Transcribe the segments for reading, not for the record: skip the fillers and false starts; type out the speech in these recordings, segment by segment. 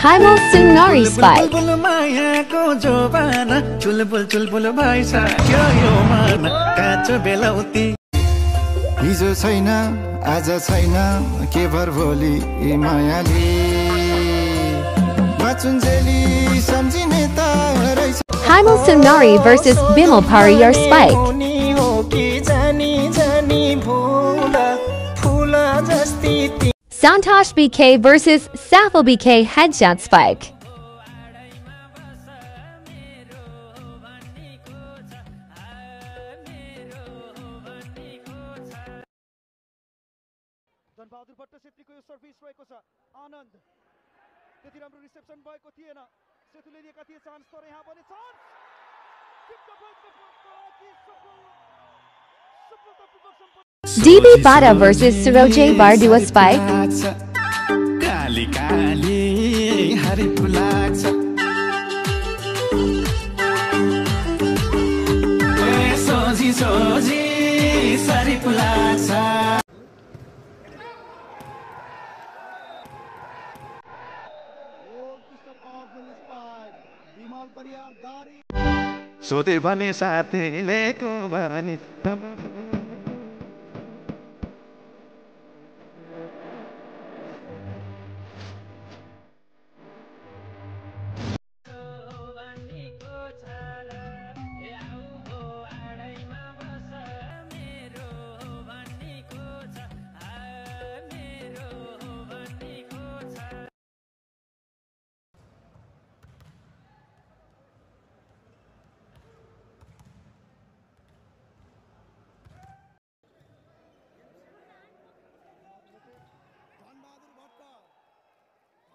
Haimel Sunari Spike. हिजो छैन आज छैन के भर भोलि मायाले बाचुन्जेली सम्झिने त रहेछ Haimel Sunari versus Bimal Pariyar Spike. Santosh BK versus Safal BK Headshot Spike. Dhanbahadur Bhatt छेत्रीको यो सर्भिस रहेको छ आनन्द त्यति राम्रो रिसेप्सन भएको थिएन सेतुले दिएका थिए चान्स तर यहाँ पनि chance DB Bada versus Surojay Bardua Spike. Kali Kali Hari फुलाछ सोझी सोझी sorry फुलाछ सोधे भने साथीले को भने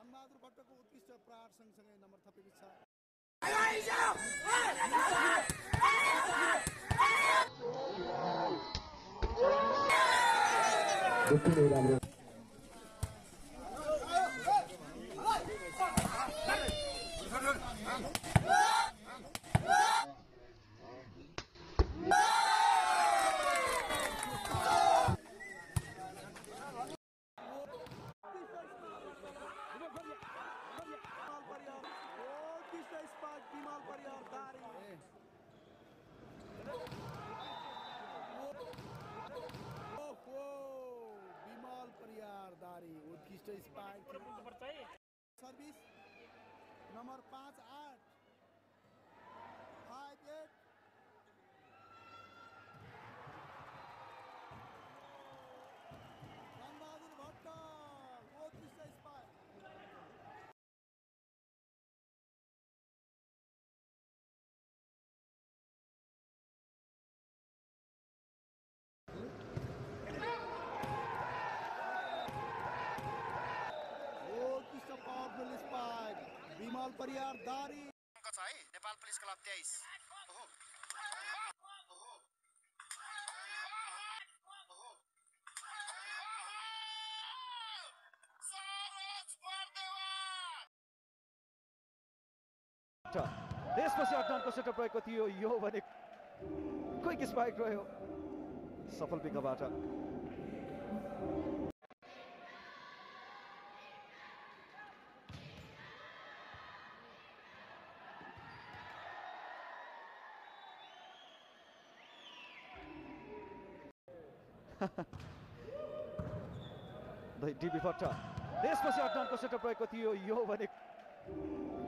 धनबहादुर भट्टको उत्कृष्ट प्रहार सँगसँगै नम्बर थपेको छ सर्भिस नम्बर 5-8 5-8 धनबहादुर भट्ट उत्कृष्ट स्पाइक विमल परियार दारी छ है नेपाल पुलिस क्लब 23 त्यसपछि अटनको सेटअप रहेको थियो यो भने क्विक स्पाइक रह्यो सफल पिकबाट DB भट्ट त्यसपछि अटनको सेटअप रहेको थियो यो भने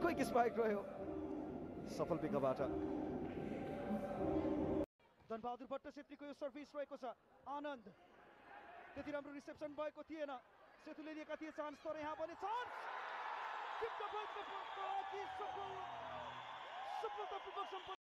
क्विक स्पाइक रह्यो सफल पिकबाट धनबहादुर भट्ट छेत्रीको यो सर्भिस रहेको छ आनन्द त्यति राम्रो रिसेप्सन भएको थिएन सेतुले दिएका थिए चान्स तर यहाँ पनि चान्स